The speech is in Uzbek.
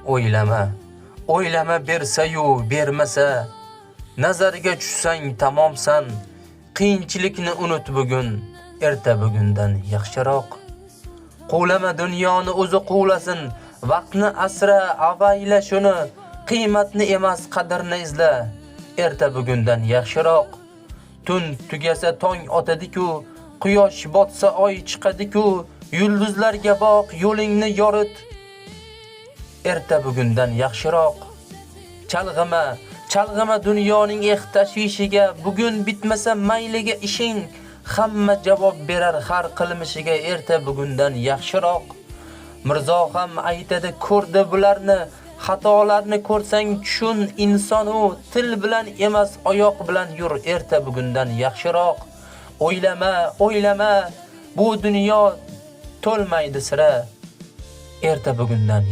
O'ylama, o'ylama bersa-yu bermasa, nazariga tushsang tamomsan. Qiyinchilikni unut bugun, erta bugundan yaxshiroq. Quvlama dunyoni, o'zi quvlasin. Vaqtni asra, avayla shuni. Qiymatni emas, qadrni izla, erta bugundan yaxshiroq. Tun tugasa tong otadi-ku, quyosh botsa oy chiqadi-ku. Yulduzlarga boq, yo'lingni yorit, erta bugundan yaxshiroq. Chalg'ima, chalg'ima dunyoning tashvishiga. Bugun bitmasa mayliga ishing, hamma javob berar har qilmishiga, erta bugundan yaxshiroq. Mirzo ham aytadi, ko'rdi bularni. Xatolarni ko'rsang tushun, inson u til bilan emas, oyoq bilan yur, erta bugundan yaxshiroq. O'ylama, o'ylama, bu dunyo to'lmaydi sira, erta bugundan.